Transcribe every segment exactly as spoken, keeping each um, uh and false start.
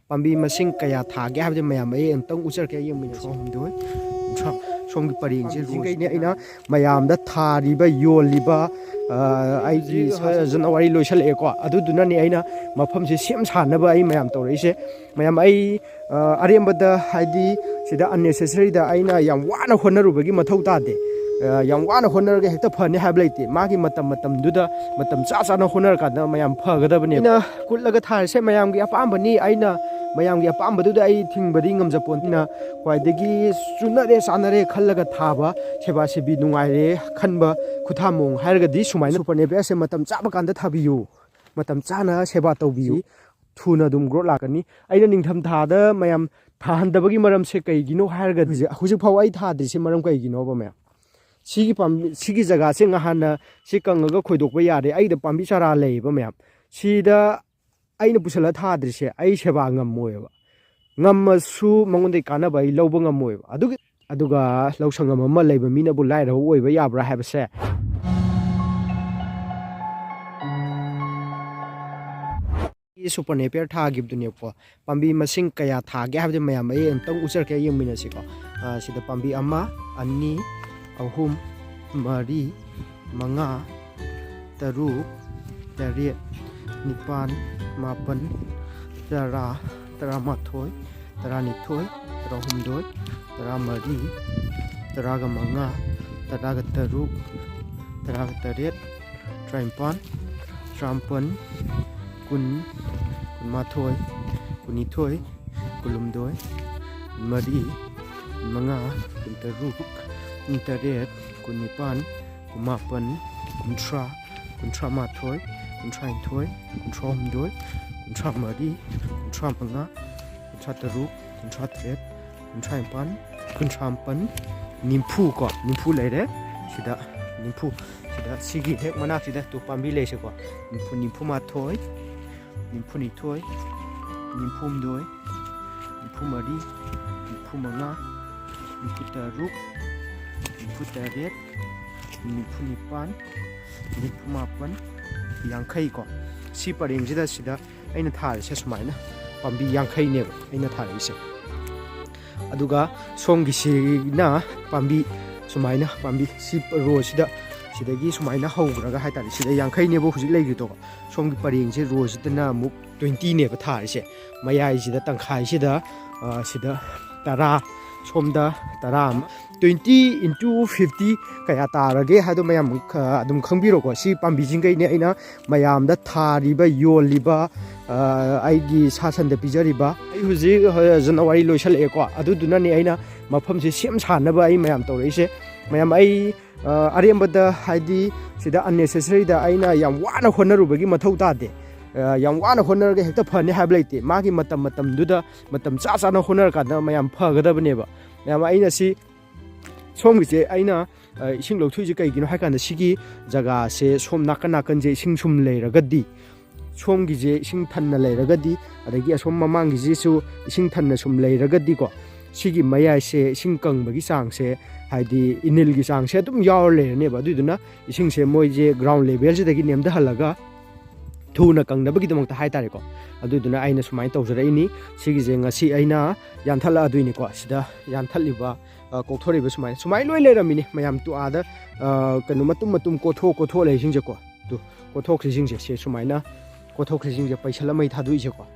ꯄꯥꯝꯕꯤ ꯃꯁꯤꯡ ꯀꯌꯥ ꯊꯥꯒꯦ ꯍꯥꯏꯕꯗꯤ ꯃꯌꯥꯝ ꯑꯩ ꯑꯃꯨꯛꯇꯪ ꯎꯠꯆꯔꯛꯀꯦ, ꯌꯦꯡꯃꯤꯟꯅꯁꯤ꯫ ꯁꯣꯝꯗꯣꯏ, ꯁꯣꯝꯒꯤ ꯄꯔꯦꯡꯁꯦ ꯂꯣꯏꯁꯤꯟꯒꯩꯅꯦ ꯑꯩꯅ ꯃꯌꯥꯝꯗ ꯊꯥꯔꯤꯕ, ꯌꯣꯜꯂꯤꯕ, ꯑ, ꯑꯩꯒꯤ ꯖꯅꯋꯥꯔꯤ ꯂꯣꯏꯁꯜꯂꯛꯑꯦꯀꯣ, ꯑꯗꯨꯗꯨꯅꯅꯦ ꯑꯩꯅ ꯃꯐꯝꯁꯦ ꯁꯦꯝ ꯁꯥꯅꯕ ꯑꯩ ꯃꯌꯥꯝ ꯇꯧꯔꯛꯏꯁꯦ꯫ ꯃꯌꯥꯝ, ꯑꯩ, ꯑ, ꯑꯔꯦꯝꯕꯗ, ꯍꯥꯏꯗꯤ, ꯁꯤꯗ unnecessaryꯗ ꯑꯩꯅ ꯌꯥꯝ ꯋꯥꯅ ꯍꯣꯠꯅꯔꯨꯕꯒꯤ ꯃꯊꯧ ꯇꯥꯗꯦ꯫ ꯑ, ꯌꯥꯝ ꯋꯥꯅ ꯍꯣꯠꯅꯔꯒ ꯍꯦꯛꯇ ꯐꯅꯤ ꯍꯥꯏꯕ ꯂꯩꯇꯦ꯫ ꯃꯥꯒꯤ ꯃꯇꯝ ꯃꯇꯝꯗꯨꯗ ꯃꯇꯝ ꯆꯥ ꯆꯥꯅ ꯍꯣꯠꯅꯔꯀꯥꯟꯗ ꯃꯌꯥꯝ ꯐꯒꯗꯕꯅꯦ꯫ ꯑꯩꯅ ꯀꯨꯠꯂꯒ ꯊꯥꯔꯤꯁꯦ ꯃꯌꯥꯝꯒꯤ ꯑꯄꯥꯝꯕꯅꯤ꯫ ꯑꯩꯅ ꯃꯌꯥꯝꯒꯤ ꯑꯄꯥꯝꯕꯗꯨꯗ ꯑꯩ ꯊꯤꯡꯕꯗꯤ ꯉꯝꯖꯄꯣꯟꯇꯦꯅ, ꯈ꯭ꯋꯥꯏꯗꯒꯤ ꯆꯨꯅꯔꯦ, ꯆꯥꯅꯔꯦ ꯈꯜꯂꯒ ꯊꯥꯕ, ꯁꯦꯕꯥ ꯁꯦꯕꯤ ꯅꯨꯡꯉꯥꯏꯔꯦ ꯈꯟꯕ ꯈꯨꯊꯥ ꯃꯑꯣꯡ ꯍꯥꯏꯔꯒꯗꯤ ꯁꯨꯃꯥꯏꯅ super napierꯁꯦ ꯃꯇꯝ ꯆꯥꯕ ꯀꯥꯟꯗ ꯊꯥꯕꯤꯌꯨ, ꯃꯇꯝ ꯆꯥꯅ ꯁꯦꯕꯥ ꯇꯧꯕꯤꯌꯨ, ꯊꯨꯅ ꯑꯗꯨꯝ growth ꯂꯥꯛꯀꯅꯤ꯫ ꯑꯩꯅ ꯅꯤꯡꯊꯝ ꯊꯥꯗ ꯃꯌꯥꯝ ꯊꯥꯍꯟꯗꯕꯒꯤ ꯃꯔꯝꯁꯦ ꯀꯩꯒꯤꯅꯣ ꯍꯥꯏꯔꯒꯗꯤ, ꯍꯧꯖꯤꯛ, ꯍꯧꯖꯤꯛ ꯐꯥꯎ ꯑꯩ ꯊꯥꯗ꯭ꯔꯤꯁꯦ ꯃꯔꯝ ꯀꯩꯒꯤꯅꯣꯕ ꯃꯌꯥꯝ? ꯁꯤꯒꯤ ꯄꯥꯝꯕꯤ, ꯁꯤꯒꯤ ꯖꯒꯥꯁꯦ ꯉꯍꯥꯟꯅ ꯁꯤ ꯀꯪꯉꯒ ꯈꯣꯏꯗꯣꯛꯄ ꯌꯥꯔꯦ꯫ ꯑꯩꯒꯤꯗ ꯄꯥꯝꯕꯤ ꯆꯥꯔꯥ ꯂꯩꯌꯦꯕ ꯃꯌꯥꯝ꯫ ꯁꯤꯗ ꯑꯩꯅ ꯄꯨꯁꯜꯂ ꯊꯥꯗ꯭ꯔꯤꯁꯦ ꯑꯩ ꯁꯦꯕꯥ ꯉꯝꯃꯣꯏꯕ꯫ ꯉꯝꯃꯁꯨ ꯃꯉꯣꯟꯗꯒꯤ ꯀꯥꯟꯅꯕ ꯑꯩ ꯂꯧꯕ ꯉꯝꯃꯣꯏꯕ꯫ ꯑꯗꯨꯒꯤ, ꯑꯗꯨꯒ ꯂꯧ ꯁꯪꯉꯝ ꯑꯃ ꯂꯩꯕ ꯃꯤꯅꯕꯨ ꯂꯥꯏꯔꯕ ꯑꯣꯏꯕ ꯌꯥꯕ꯭ꯔꯥ ꯍꯥꯏꯕꯁꯦ꯫ ꯁꯨꯄꯔ ꯅꯦꯄꯤꯌꯔ ꯊꯥꯈꯤꯕꯗꯨꯅꯦꯕꯀꯣ꯫ ꯄꯥꯝꯕꯤ ꯃꯁꯤꯡ ꯀꯌꯥ ꯊꯥꯒꯦ ꯍꯥꯏꯕꯗꯤ ꯃꯌꯥꯝ ꯑꯩ ꯑꯃꯨꯛꯇꯪ ꯎꯠꯆꯔꯛꯀꯦ, ꯌꯦꯡꯃꯤꯟꯅꯁꯤꯀꯣ꯫ ꯑ, ꯁꯤꯗ ꯄꯥꯝꯕꯤ ꯑꯃ, ꯑꯅꯤ, ꯑꯍꯨꯝ, ꯃꯔꯤ, ꯃꯉꯥ, ꯇꯔꯨꯛ, ꯇꯔꯦꯠ, ꯅꯤꯄꯥꯜ, ꯃꯥꯄꯜ, ꯇꯔꯥ, ꯇꯔꯥꯃꯥꯊꯣꯏ, ꯇꯔꯥꯅꯤꯊꯣꯏ, ꯇꯔꯥꯍꯨꯝꯗꯣꯏ, ꯇꯔꯥꯃꯔꯤ, ꯇꯔꯥꯒ ꯃꯉꯥ, ꯇꯔꯥꯒ ꯇꯔꯨꯛ, ꯇꯔꯥꯒ ꯇꯔꯦꯠ, ꯇꯔꯥꯅꯤꯄꯥꯜ, ꯇꯔꯥꯃꯥꯄꯜ, ꯀꯨꯟ, ꯀꯨꯟꯃꯥꯊꯣꯏ, ꯀꯨꯟꯅꯤꯊꯣꯏ, ꯀꯨꯟꯍꯨꯝꯗꯣꯏ, ꯀꯨꯟꯃꯔꯤ, ꯀꯨꯟꯃꯉꯥ, ꯀꯨꯟꯇꯔꯨꯛ, ꯀꯨꯟꯇꯔꯦꯠ, ꯀꯨꯟꯅꯤꯄꯥꯜ, ꯀꯨꯟꯃꯥꯄꯜ, ꯀꯨꯟꯊ꯭ꯔꯥ, ꯀꯨꯟꯊ꯭ꯔꯥꯃꯥꯊꯣꯏ, ꯀꯨꯟꯊ꯭ꯔꯥꯅꯤꯊꯣꯏ, ꯀꯨꯟꯊ꯭ꯔꯥꯍꯨꯝꯗꯣꯏ, ꯀꯨꯟꯊ꯭ꯔꯥꯃꯔꯤ, ꯀꯨꯟꯊ꯭ꯔꯥꯃꯉꯥ, ꯀꯨꯟꯊ꯭ꯔꯥꯇꯔꯨꯛ, ꯀꯨꯟꯊ꯭ꯔꯥꯇꯔꯦꯠ, ꯀꯨꯟꯊ꯭ꯔꯥꯅꯤꯄꯥꯜ, ꯀꯨꯟꯊ꯭ꯔꯥꯃꯥꯄꯜ, ꯅꯤꯐꯨ ꯀꯣ, ꯅꯤꯐꯨ ꯂꯩꯔꯦ꯫ ꯁꯤꯗ ꯅꯤꯐꯨ, ꯁꯤꯗ ꯁꯤꯒꯤ ꯍꯦꯛ ꯃꯅꯥꯛꯁꯤꯗ ꯇꯨ ꯄꯥꯝꯕꯤ ꯂꯩꯁꯦꯀꯣ, ꯅꯤꯐꯨ, ꯅꯤꯐꯨꯃꯥꯊꯣꯏ, ꯅꯤꯐꯨꯅꯤꯊꯣꯏ, ꯅꯤꯐꯨꯍꯨꯝꯗꯣꯏ, ꯅꯤꯐꯨꯃꯔꯤ, ꯅꯤꯐꯨꯃꯉꯥ, ꯅꯤꯐꯨꯇꯔꯨꯛ, ꯅꯤꯐꯨꯇꯔꯦꯠ, ꯅꯤꯐꯨꯅꯤꯄꯥꯜ, ꯅꯤꯐꯨꯃꯥꯄꯜ, ꯌꯥꯡꯈꯩ ꯀꯣ꯫ ꯁꯤ ꯄꯔꯦꯡꯁꯤꯗ, ꯁꯤꯗ ꯑꯩꯅ ꯊꯥꯔꯤꯁꯦ ꯁꯨꯃꯥꯏꯅ ꯄꯥꯝꯕꯤ ꯌꯥꯡꯈꯩꯅꯦꯕ ꯑꯩꯅ ꯊꯥꯔꯛꯏꯁꯦ꯫ ꯑꯗꯨꯒ ꯁꯣꯝꯒꯤꯁꯤꯅ ꯄꯥꯝꯕꯤ ꯁꯨꯃꯥꯏꯅ, ꯄꯥꯝꯕꯤ ꯁꯤ ꯔꯣꯁꯤꯗ, ꯁꯤꯗꯒꯤ ꯁꯨꯃꯥꯏꯅ ꯍꯧꯈ꯭ꯔꯒ ꯍꯥꯏꯇꯥꯔꯦ, ꯁꯤꯗ ꯌꯥꯡꯈꯩꯅꯦꯕ ꯍꯧꯖꯤꯛ ꯂꯩꯔꯤꯗꯣ꯫ ꯁꯣꯝꯒꯤ ꯄꯔꯦꯡꯁꯦ ꯔꯣꯁꯤꯗꯅ ꯑꯃꯨꯛ ꯇ꯭ꯋꯦꯟꯇꯤꯅꯦꯕ ꯊꯥꯔꯤꯁꯦ꯫ ꯃꯌꯥꯏꯁꯤꯗ, ꯇꯪꯈꯥꯏꯁꯤꯗ, ꯑ, ꯁꯤꯗ ꯇꯔꯥ, ꯁꯣꯝꯗ ꯇꯔꯥ ꯑꯃ꯫ Twenty into fifty ꯀꯌꯥ ꯇꯥꯔꯒꯦ ꯍꯥꯏꯗꯣ ꯃꯌꯥꯝ, ꯑ, ꯑꯗꯨꯝ ꯈꯪꯕꯤꯔꯣꯀꯣ꯫ ꯁꯤ ꯄꯥꯝꯕꯤꯁꯤꯡꯈꯩꯅꯦ ꯑꯩꯅ ꯃꯌꯥꯝꯗ ꯊꯥꯔꯤꯕ, ꯌꯣꯜꯂꯤꯕ, ꯑ, ꯑꯩꯒꯤ ꯁꯥ ꯁꯟꯗ ꯄꯤꯖꯔꯤꯕ꯫ ꯑꯩ ꯍꯧꯖꯤꯛ, ꯑ, ꯖꯅꯋꯥꯔꯤ ꯂꯣꯏꯁꯜꯂꯛꯑꯦꯀꯣ, ꯑꯗꯨꯗꯨꯅꯅꯦ ꯑꯩꯅ ꯃꯐꯝꯁꯦ ꯁꯦꯝ ꯁꯥꯅꯕ ꯑꯩ ꯃꯌꯥꯝ ꯇꯧꯔꯛꯏꯁꯦ꯫ ꯃꯌꯥꯝ, ꯑꯩ, ꯑ, ꯑꯔꯦꯝꯕꯗ, ꯍꯥꯏꯗꯤ ꯁꯤꯗ unnecessary ꯗ ꯑꯩꯅ ꯌꯥꯝ ꯋꯥꯅ ꯍꯣꯠꯅꯔꯨꯕꯒꯤ ꯃꯊꯧ ꯇꯥꯗꯦ꯫ ꯑ, ꯌꯥꯝ ꯋꯥꯅ ꯍꯣꯠꯅꯔꯒ ꯍꯦꯛꯇ ꯐꯅꯤ ꯍꯥꯏꯕ ꯂꯩꯇꯦ꯫ ꯃꯥꯒꯤ ꯃꯇꯝ ꯃꯇꯝꯗꯨꯗ ꯃꯇꯝ ꯆꯥ ꯆꯥꯅ ꯍꯣꯠꯅꯔꯀꯥꯟꯗ ꯃꯌꯥꯝ ꯐꯒꯗꯕꯅꯦꯕ꯫ ꯃꯌꯥꯝ, ꯑꯩꯅ ꯁꯤ ꯁꯣꯝꯒꯤꯁꯦ ꯑꯩꯅ, ꯑ, ꯏꯁꯤꯡ ꯂꯧꯊꯣꯛꯏꯁꯦ ꯀꯩꯒꯤꯅꯣ ꯍꯥꯏ ꯀꯥꯟꯗ, ꯁꯤꯒꯤ ꯖꯒꯥꯁꯦ ꯁꯣꯝ ꯅꯥꯀꯟ ꯅꯥꯀꯟꯁꯦ ꯏꯁꯤꯡ ꯁꯨꯝ ꯂꯩꯔꯒꯗꯤ, ꯁꯣꯝꯒꯤꯁꯦ ꯏꯁꯤꯡ ꯊꯟꯅ ꯂꯩꯔꯒꯗꯤ, ꯑꯗꯒꯤ ꯑꯁꯣꯝ ꯃꯃꯥꯡꯒꯤꯁꯤꯁꯨ ꯏꯁꯤꯡ ꯊꯟꯅ ꯁꯨꯝ ꯂꯩꯔꯒꯗꯤꯀꯣ, ꯁꯤꯒꯤ ꯃꯌꯥꯏꯁꯦ ꯏꯁꯤꯡ ꯀꯪꯕꯒꯤ ꯆꯥꯡꯁꯦ, ꯍꯥꯏꯗꯤ ꯏꯅꯤꯜꯒꯤ ꯆꯥꯡꯁꯦ ꯑꯗꯨꯝ ꯌꯥꯎꯔ ꯂꯩꯔꯅꯦꯕ꯫ ꯑꯗꯨꯏꯗꯨꯅ ꯏꯁꯤꯡꯁꯦ ꯃꯣꯏꯁꯦ ground level ꯁꯤꯗꯒꯤ ꯅꯦꯝꯊꯍꯜꯂꯒ ꯊꯨꯅ ꯀꯪꯅꯕꯒꯤꯗꯃꯛꯇ ꯍꯥꯏꯇꯥꯔꯦꯀꯣ꯫ ꯑꯗꯨꯗꯨꯅ ꯑꯩꯅ ꯁꯨꯃꯥꯏꯅ ꯇꯧꯖꯔꯛꯏꯅꯤ꯫ ꯁꯤꯒꯤꯁꯦ ꯉꯁꯤ ꯑꯩꯅ ꯌꯥꯟꯊꯠꯂꯛꯑꯗꯣꯏꯅꯤꯀꯣ꯫ ꯁꯤꯗ ꯌꯥꯟꯊꯠꯂꯤꯕ, ꯑ, ꯀꯣꯛꯊꯣꯔꯛꯏꯕ ꯁꯨꯃꯥꯏꯅ, ꯁꯨꯃꯥꯏꯅ ꯂꯣꯏ ꯂꯩꯔꯝꯃꯤꯅꯤ ꯃꯌꯥꯝ꯫ ꯇꯨ ꯑꯥꯗ, ꯑ, ꯀꯩꯅꯣ, ꯃꯇꯨꯝ ꯃꯇꯨꯝ ꯀꯣꯊꯣꯛ ꯀꯣꯊꯣꯛ ꯂꯩꯁꯤꯡꯁꯦꯀꯣ꯫ ꯇꯨ, ꯀꯣꯊꯣꯛꯈ꯭ꯔꯤꯁꯤꯡꯁꯦ, ꯁꯦ ꯁꯨꯃꯥꯏꯅ ꯀꯣꯊꯣꯛꯈ꯭ꯔꯤꯁꯤꯡꯁꯦ ꯄꯩꯁꯜꯂ ꯃꯩ ꯊꯥꯗꯣꯛꯏꯁꯦꯀꯣ꯫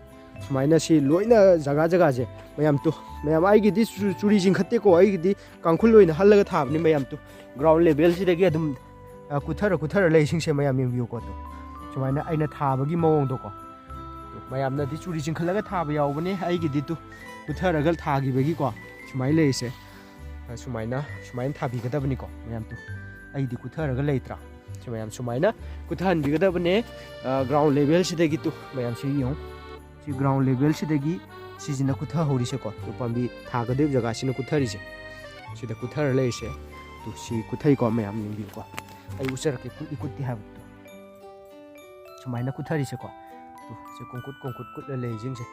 ꯁꯨꯃꯥꯏꯅ ꯁꯤ ꯂꯣꯏꯅ ꯖꯒꯥ ꯖꯒꯥꯁꯦ ꯃꯌꯥꯝ꯫ ꯇꯨ, ꯃꯌꯥꯝ, ꯑꯩꯒꯤꯗꯤ ꯆꯨ-, ꯆꯨꯔꯤ ꯆꯤꯡꯈꯠꯇꯦꯀꯣ꯫ ꯑꯩꯒꯤꯗꯤ ꯀꯥꯡꯈꯨꯜ ꯑꯣꯏꯅ ꯍꯜꯂꯒ ꯊꯥꯕꯅꯤ ꯃꯌꯥꯝ꯫ ꯇꯨ, ground level ꯁꯤꯗꯒꯤ ꯑꯗꯨꯝ, ꯑ, ꯀꯨꯊꯔ ꯀꯨꯊꯔ ꯂꯩꯁꯤꯡꯁꯦ ꯃꯌꯥꯝ ꯌꯦꯡꯕꯤꯌꯨꯀꯣ꯫ ꯇꯨ, ꯁꯨꯃꯥꯏꯅ ꯑꯩꯅ ꯊꯥꯕꯒꯤ ꯃꯑꯣꯡꯗꯣꯀꯣ꯫ ꯇꯨ, ꯃꯌꯥꯝꯅꯗꯤ ꯆꯨꯔꯤ ꯆꯤꯡꯈꯠꯂꯒ ꯊꯥꯕ ꯌꯥꯎꯕꯅꯦ꯫ ꯑꯩꯒꯤꯗꯤ ꯇꯨ, ꯀꯨꯊꯔꯒ ꯊꯥꯈꯤꯕꯒꯤꯀꯣ꯫ ꯁꯨꯃꯥꯏꯅ ꯂꯩꯔꯤꯁꯦ꯫ ꯑ, ꯁꯨꯃꯥꯏꯅ, ꯁꯨꯃꯥꯏꯅ ꯊꯥꯕꯤꯒꯗꯕꯅꯤꯀꯣ ꯃꯌꯥꯝ꯫ ꯇꯨ, ꯑꯩꯗꯤ ꯀꯨꯊꯔꯒ ꯂꯩꯇ꯭ꯔꯥ? ꯁꯤ ꯃꯌꯥꯝ ꯁꯨꯃꯥꯏꯅ ꯀꯨꯊꯍꯟꯕꯤꯒꯗꯕꯅꯦ꯫ ꯑ, ground level ꯁꯤꯗꯒꯤ꯫ ꯇꯨ, ꯃꯌꯥꯝꯁꯤ ꯌꯦꯡꯉꯨ꯫ ꯁꯤ ground level ꯁꯤꯗꯒꯤ ꯁꯤꯁꯤꯅ ꯀꯨꯊꯍꯧꯔꯤꯁꯦꯀꯣ꯫ ꯇꯨ, ꯄꯥꯝꯕꯤ ꯊꯥꯒꯗꯣꯏꯕ ꯖꯒꯥꯁꯤꯅ ꯀꯨꯊꯔꯤꯁꯦ꯫ ꯁꯤꯗ ꯀꯨꯊꯔ ꯂꯩꯔꯤꯁꯦ꯫ ꯇꯨ, ꯁꯤ ꯀꯨꯊꯩꯀꯣ ꯃꯌꯥꯝ ꯌꯦꯡꯕꯤꯌꯨꯀꯣ꯫ ꯑꯩ ꯎꯠꯆꯔꯛꯀꯦ, ꯀꯨꯠꯂꯤ ꯀꯨꯠꯇꯦ ꯍꯥꯏꯕꯗꯣ꯫ ꯁꯨꯃꯥꯏꯅ ꯀꯨꯊꯔꯤꯁꯦꯀꯣ꯫ ꯇꯨ, ꯁꯤ ꯀꯣꯡꯀꯨꯠ ꯀꯣꯡꯀꯨꯠ ꯀꯨꯠꯂ ꯂꯩꯔꯤꯁꯤꯡꯁꯦ꯫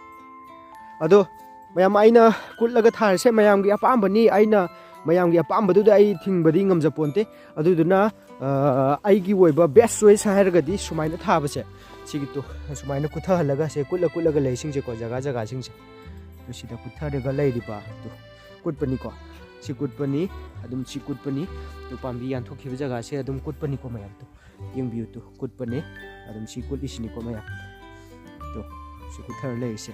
ꯑꯗꯣ ꯃꯌꯥꯝ, ꯑꯩꯅ ꯀꯨꯠꯂꯒ ꯊꯥꯔꯤꯁꯦ ꯃꯌꯥꯝꯒꯤ ꯑꯄꯥꯝꯕꯅꯤ꯫ ꯑꯩꯅ ꯃꯌꯥꯝꯒꯤ ꯑꯄꯥꯝꯕꯗꯨꯗ ꯑꯩ ꯊꯤꯡꯕꯗꯤ ꯉꯝꯖꯄꯣꯟꯇꯦ꯫ ꯑꯗꯨꯗꯨꯅ, ꯑ, ꯑꯩꯒꯤ ꯑꯣꯏꯕ best choice ꯍꯥꯏꯔꯒꯗꯤ ꯁꯨꯃꯥꯏꯅ ꯊꯥꯕꯁꯦ, ꯁꯤꯒꯤ ꯇꯨ ꯁꯨꯃꯥꯏꯅ ꯀꯨꯠꯊꯍꯜꯂꯒ ꯁꯦ ꯀꯨꯠꯂ ꯀꯨꯠꯂꯒ ꯂꯩꯁꯤꯡꯁꯦꯀꯣ, ꯖꯒꯥ ꯖꯒꯥꯁꯤꯡꯁꯦ꯫ ꯇꯨ ꯁꯤꯗ ꯀꯨꯠꯊꯔꯒ ꯂꯩꯔꯤꯕ ꯇꯨ ꯀꯨꯠꯄꯅꯤꯀꯣ꯫ ꯁꯤ ꯀꯨꯠꯄꯅꯤ, ꯑꯗꯨꯝ ꯁꯤ ꯀꯨꯠꯄꯅꯤ꯫ ꯇꯨ ꯄꯥꯝꯕꯤ ꯌꯥꯟꯊꯣꯛꯈꯤꯕ ꯖꯒꯥꯁꯦ ꯑꯗꯨꯝ ꯀꯨꯠꯄꯅꯤꯀꯣ ꯃꯌꯥꯝ꯫ ꯇꯨ ꯌꯦꯡꯕꯤꯌꯨ, ꯇꯨ ꯀꯨꯠꯄꯅꯦ꯫ ꯑꯗꯨꯝ ꯁꯤ ꯀꯨꯠꯂꯤꯁꯤꯅꯤꯀꯣ ꯃꯌꯥꯝ꯫ ꯇꯨ ꯁꯤ ꯀꯨꯠꯊꯔ ꯂꯩꯔꯤꯁꯦ꯫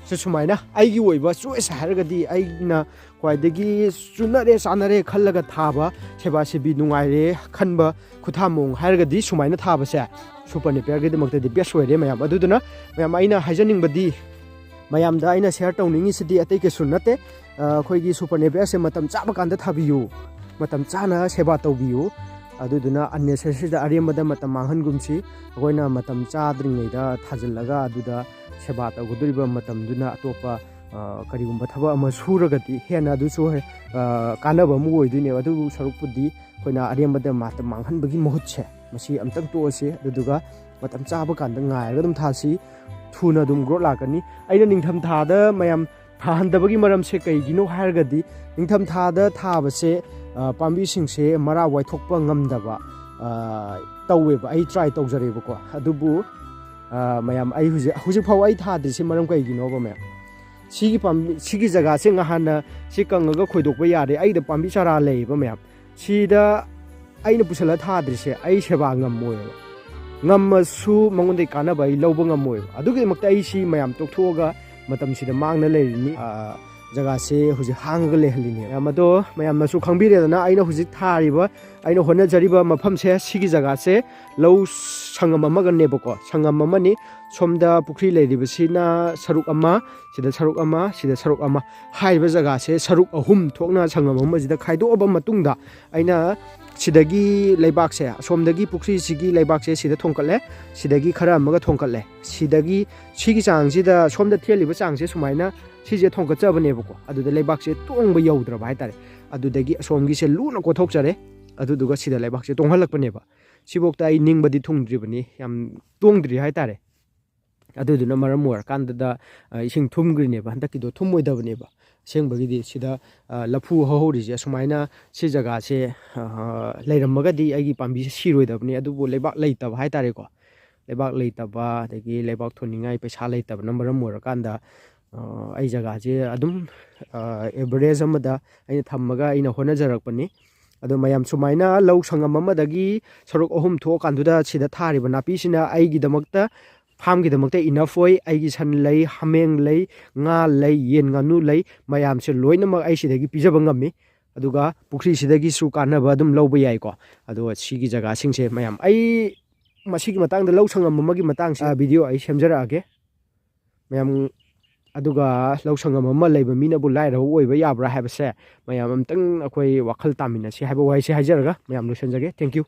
ꯁꯤ ꯁꯨꯃꯥꯏꯅ ꯑꯩꯒꯤ ꯑꯣꯏꯕ ꯆꯣꯏꯁ ꯍꯥꯏꯔꯒꯗꯤ ꯑꯩꯅ ꯈ꯭ꯋꯥꯏꯗꯒꯤ ꯆꯨꯅꯔꯦ, ꯆꯥꯅꯔꯦ ꯈꯜꯂꯒ ꯊꯥꯕ, ꯁꯦꯕꯥ ꯁꯦꯕꯤ ꯅꯨꯡꯉꯥꯏꯔꯦ ꯈꯟꯕ ꯈꯨꯊꯥ ꯃꯑꯣꯡ ꯍꯥꯏꯔꯒꯗꯤ ꯁꯨꯃꯥꯏꯅ ꯊꯥꯕꯁꯦ ꯁꯨꯄꯔ ꯅꯦꯄꯤꯌꯔꯒꯤꯗꯃꯛꯇꯗꯤ ꯕꯦꯁ ꯑꯣꯏꯔꯦ ꯃꯌꯥꯝ꯫ ꯑꯗꯨꯗꯨꯅ ꯃꯌꯥꯝ, ꯑꯩꯅ ꯍꯥꯏꯖꯅꯤꯡꯕꯗꯤ, ꯃꯌꯥꯝꯗ ꯑꯩꯅ ꯁꯤꯌꯔ ꯇꯧꯅꯤꯡꯉꯤꯁꯤꯗꯤ ꯑꯇꯩ ꯀꯩꯁꯨ ꯅꯠꯇꯦ꯫ ꯑ, ꯑꯩꯈꯣꯏꯒꯤ ꯁꯨꯄꯔ ꯅꯦꯄꯤꯌꯔꯁꯦ ꯃꯇꯝ ꯆꯥꯕ ꯀꯥꯟꯗ ꯊꯥꯕꯤꯌꯨ, ꯃꯇꯝ ꯆꯥꯅ ꯁꯦꯕꯥ ꯇꯧꯕꯤꯌꯨ꯫ ꯑꯗꯨꯗꯨꯅ ꯑꯟꯅꯦꯁꯦꯁꯔꯤꯗ, ꯑꯔꯦꯝꯕꯗ ꯃꯇꯝ ꯃꯥꯡꯍꯟꯒꯨꯝꯁꯤ꯫ ꯑꯩꯈꯣꯏꯅ ꯃꯇꯝ ꯆꯥꯗ꯭ꯔꯤꯉꯩꯗ ꯊꯥꯖꯤꯜꯂꯒ ꯑꯗꯨꯗ ꯁꯦꯕꯥ ꯇꯧꯒꯗꯧꯔꯤꯕ ꯃꯇꯝꯗꯨꯅ ꯑꯇꯣꯞꯄ, ꯑ, ꯀꯔꯤꯒꯨꯝꯕ ꯊꯕꯛ ꯑꯃ ꯁꯨꯔꯒꯗꯤ ꯍꯦꯟꯅ ꯑꯗꯨꯁꯨ, ꯑ, ꯀꯥꯟꯅꯕ ꯑꯃ ꯑꯣꯏꯗꯣꯏꯅꯦꯕ꯫ ꯑꯗꯨꯕꯨ ꯁꯔꯨꯛꯄꯨꯗꯤ ꯑꯩꯈꯣꯏꯅ ꯑꯔꯦꯝꯕꯗ ꯃꯇꯝ ꯃꯥꯡꯍꯟꯕꯒꯤ ꯃꯍꯨꯠꯁꯦ, ꯃꯁꯤ ꯑꯝꯇꯪ ꯇꯣꯛꯑꯁꯤ꯫ ꯑꯗꯨꯗꯨꯒ ꯃꯇꯝ ꯆꯥꯕ ꯀꯥꯟꯗ ꯉꯥꯏꯔꯒ ꯑꯗꯨꯝ ꯊꯥꯁꯤ, ꯊꯨꯅ ꯑꯗꯨꯝ ꯒ꯭ꯔꯣꯠ ꯂꯥꯛꯀꯅꯤ꯫ ꯑꯩꯅ ꯅꯤꯡꯊꯝꯊꯥꯗ ꯃꯌꯥꯝ ꯊꯥꯍꯟꯗꯕꯒꯤ ꯃꯔꯝꯁꯦ ꯀꯩꯒꯤꯅꯣ ꯍꯥꯏꯔꯒꯗꯤ, ꯅꯤꯡꯊꯝꯊꯥꯗ ꯊꯥꯕꯁꯦ, ꯑ, ꯄꯥꯝꯕꯤꯁꯤꯡꯁꯦ ꯃꯔꯥ ꯋꯥꯏꯊꯣꯛꯄ ꯉꯝꯗꯕ, ꯑ, ꯇꯧꯋꯦꯕ꯫ ꯑꯩ ꯇ꯭ꯔꯥꯏ ꯇꯧꯖꯔꯦꯕꯀꯣ꯫ ꯑꯗꯨꯕꯨ, ꯑ, ꯃꯌꯥꯝ, ꯑꯩ ꯍꯧꯖꯤꯛ, ꯍꯧꯖꯤꯛ ꯐꯥꯎ ꯑꯩ ꯊꯥꯗ꯭ꯔꯤꯁꯦ ꯃꯔꯝ ꯀꯩꯒꯤꯅꯣꯕ ꯃꯌꯥꯝ? ꯁꯤꯒꯤ ꯄꯥꯝꯕꯤ, ꯁꯤꯒꯤ ꯖꯒꯥꯁꯦ ꯉꯍꯥꯟꯅ ꯁꯤ ꯀꯪꯉꯒ ꯈꯣꯏꯗꯣꯛꯄ ꯌꯥꯔꯦ꯫ ꯑꯩꯗ ꯄꯥꯝꯕꯤ ꯆꯥꯔꯥ ꯂꯩꯌꯦꯕ ꯃꯌꯥꯝ꯫ ꯁꯤꯗ ꯑꯩꯅ ꯄꯨꯁꯜꯂ ꯊꯥꯗ꯭ꯔꯤꯁꯦ ꯑꯩ ꯁꯦꯕꯥ ꯉꯝꯃꯣꯏꯕ꯫ ꯉꯝꯃꯁꯨ ꯃꯉꯣꯟꯗꯒꯤ ꯀꯥꯟꯅꯕ ꯑꯩ ꯂꯧꯕ ꯉꯝꯃꯣꯏꯕ꯫ ꯑꯗꯨꯒꯤꯗꯃꯛꯇ ꯑꯩ ꯁꯤ ꯃꯌꯥꯝ ꯇꯣꯛꯊꯣꯛꯑꯒ ꯃꯇꯝꯁꯤꯗ ꯃꯥꯡꯅ ꯂꯩꯔꯤꯅꯤ꯫ ꯑ, ꯖꯒꯥꯁꯦ ꯍꯧꯖꯤꯛ ꯍꯥꯡꯉꯒ ꯂꯩꯍꯜꯂꯤꯅꯦ꯫ ꯃꯌꯥꯝ ꯑꯗꯣ ꯃꯌꯥꯝꯅꯁꯨ ꯈꯪꯕꯤꯔꯦꯗꯅ, ꯑꯩꯅ ꯍꯧꯖꯤꯛ ꯊꯥꯔꯤꯕ, ꯑꯩꯅ ꯍꯣꯠꯅꯖꯔꯤꯕ ꯃꯐꯝꯁꯦ, ꯁꯤꯒꯤ ꯖꯒꯥꯁꯦ ꯂꯧ ꯁꯪꯉꯝ ꯑꯃꯒꯅꯦꯕꯀꯣ, ꯁꯪꯉꯝ ꯑꯃꯅꯤ꯫ ꯁꯣꯝꯗ ꯄꯨꯈ꯭ꯔꯤ ꯂꯩꯔꯤꯕꯁꯤꯅ ꯁꯔꯨꯛ ꯑꯃ, ꯁꯤꯗ ꯁꯔꯨꯛ ꯑꯃ, ꯁꯤꯗ ꯁꯔꯨꯛ ꯑꯃ꯫ ꯍꯥꯏꯔꯤꯕ ꯖꯒꯥꯁꯦ ꯁꯔꯨꯛ ꯑꯍꯨꯝ ꯊꯣꯛꯅ ꯁꯪꯉꯝ ꯑꯃꯁꯤꯗ ꯈꯥꯏꯗꯣꯛꯑꯕ ꯃꯇꯨꯡꯗ, ꯑꯩꯅ ꯁꯤꯗꯒꯤ ꯂꯩꯕꯥꯛꯁꯦ, ꯑꯁꯣꯝꯗꯒꯤ ꯄꯨꯈ꯭ꯔꯤꯁꯤꯒꯤ ꯂꯩꯕꯥꯛꯁꯦ ꯁꯤꯗ ꯊꯣꯡꯀꯠꯂꯦ, ꯁꯤꯗꯒꯤ ꯈꯔ ꯑꯃꯒ ꯊꯣꯡꯀꯠꯂꯦ, ꯁꯤꯗꯒꯤ, ꯁꯤꯒꯤ ꯆꯥꯡꯁꯤꯗ, ꯁꯣꯝꯗ ꯊꯦꯜꯂꯤꯕ ꯆꯥꯡꯁꯦ ꯁꯨꯃꯥꯏꯅ ꯁꯤꯁꯦ ꯊꯣꯡꯀꯠꯆꯕꯅꯦꯕꯀꯣ꯫ ꯑꯗꯨꯗ ꯂꯩꯕꯥꯛꯁꯦ ꯇꯣꯡꯕ ꯌꯧꯗ꯭ꯔꯕ ꯍꯥꯏꯇꯥꯔꯦ꯫ ꯑꯗꯨꯗꯒꯤ ꯑꯁꯣꯝꯒꯤꯁꯦ ꯂꯨꯅ ꯀꯣꯊꯣꯛꯆꯔꯦ, ꯑꯗꯨꯗꯨꯒ ꯁꯤꯗ ꯂꯩꯕꯥꯛꯁꯦ ꯇꯣꯡꯍꯜꯂꯛꯄꯅꯦꯕ꯫ ꯁꯤꯐꯧꯇ ꯑꯩ ꯅꯤꯡꯕꯗꯤ ꯊꯨꯡꯗ꯭ꯔꯤꯕꯅꯤ, ꯌꯥꯝ ꯇꯣꯡꯗ꯭ꯔꯤ ꯍꯥꯏꯇꯥꯔꯦ꯫ ꯑꯗꯨꯗꯨꯅ ꯃꯔꯝ ꯑꯣꯏꯔꯀꯥꯟꯗꯗ, ꯑ, ꯏꯁꯤꯡ ꯊꯨꯝꯈ꯭ꯔꯤꯅꯦꯕ꯫ ꯍꯟꯗꯛꯀꯤꯗꯣ ꯊꯨꯝꯃꯣꯏꯗꯕꯅꯦꯕ꯫ ꯑꯁꯦꯡꯕꯒꯤꯗꯤ ꯁꯤꯗ, ꯑ, ꯂꯐꯨ ꯍꯧꯍꯧꯔꯤꯁꯦ ꯑꯁꯨꯃꯥꯏꯅ ꯁꯤ ꯖꯒꯥꯁꯦ, ꯑ, ꯂꯩꯔꯝꯃꯒꯗꯤ ꯑꯩꯒꯤ ꯄꯥꯝꯕꯤꯁꯦ ꯁꯤꯔꯣꯏꯗꯕꯅꯤ, ꯑꯗꯨꯕꯨ ꯂꯩꯕꯥꯛ ꯂꯩꯇꯕ ꯍꯥꯏꯇꯥꯔꯦꯀꯣ꯫ ꯂꯩꯕꯥꯛ ꯂꯩꯇꯕ, ꯑꯗꯒꯤ ꯂꯩꯕꯥꯛ ꯊꯣꯟꯅꯤꯡꯉꯥꯏ ꯄꯩꯁꯥ ꯂꯩꯇꯕꯅ ꯃꯔꯝ ꯑꯣꯏꯔꯀꯥꯟꯗ, ꯑ, ꯑꯩ ꯖꯒꯥꯁꯦ ꯑꯗꯨꯝ, ꯑ, average ꯑꯃꯗ ꯑꯩꯅ ꯊꯝꯃꯒ ꯑꯩꯅ ꯍꯣꯠꯅꯖꯔꯛꯄꯅꯤ꯫ ꯑꯗꯣ ꯃꯌꯥꯝ, ꯁꯨꯃꯥꯏꯅ ꯂꯧ ꯁꯪꯉꯝ ꯑꯃꯗꯒꯤ ꯁꯔꯨꯛ ꯑꯍꯨꯝ ꯊꯣꯛꯑꯀꯥꯟꯗꯨꯗ ꯁꯤꯗ ꯊꯥꯔꯤꯕ ꯅꯥꯄꯤꯁꯤꯅ ꯑꯩꯒꯤꯗꯃꯛꯇ, farmꯒꯤꯗꯃꯛꯇ enough ꯑꯣꯏ꯫ ꯑꯩꯒꯤ ꯁꯟ ꯂꯩ, ꯍꯥꯃꯦꯡ ꯂꯩ, ꯉꯥ ꯂꯩ, ꯌꯦꯟ ꯉꯥꯅꯨ ꯂꯩ, ꯃꯌꯥꯝꯁꯦ ꯂꯣꯏꯅꯃꯛ ꯑꯩ ꯁꯤꯗꯒꯤ ꯄꯤꯖꯕ ꯉꯝꯃꯤ꯫ ꯑꯗꯨꯒ ꯄꯨꯈ꯭ꯔꯤꯁꯤꯗꯒꯤꯁꯨ ꯀꯥꯟꯅꯕ ꯑꯗꯨꯝ ꯂꯧꯕ ꯌꯥꯏꯀꯣ꯫ ꯑꯗꯨꯒ ꯁꯤꯒꯤ ꯖꯒꯥꯁꯤꯡꯁꯦ ꯃꯌꯥꯝ, ꯑꯩ ꯃꯁꯤꯒꯤ ꯃꯇꯥꯡꯗ, ꯂꯧ ꯁꯪꯉꯝ ꯑꯃꯒꯤ ꯃꯇꯥꯡꯁꯦ, ꯑ, video ꯑꯩ ꯁꯦꯝꯖꯔꯛꯑꯒꯦ ꯃꯌꯥꯝ꯫ ꯑꯗꯨꯒ ꯂꯧ ꯁꯪꯉꯝ ꯑꯃ ꯂꯩꯕ ꯃꯤꯅꯕꯨ ꯂꯥꯏꯔꯕ ꯑꯣꯏꯕ ꯌꯥꯕ꯭ꯔꯥ ꯍꯥꯏꯕꯁꯦ ꯃꯌꯥꯝ ꯑꯝꯇꯪ ꯑꯩꯈꯣꯏ ꯋꯥꯈꯜ ꯇꯥꯃꯤꯟꯅꯁꯤ ꯍꯥꯏꯕ ꯋꯥꯍꯩꯁꯦ ꯍꯥꯏꯖꯔꯒ ꯃꯌꯥꯝ ꯂꯣꯏꯁꯤꯟꯖꯒꯦ꯫ Thank you꯫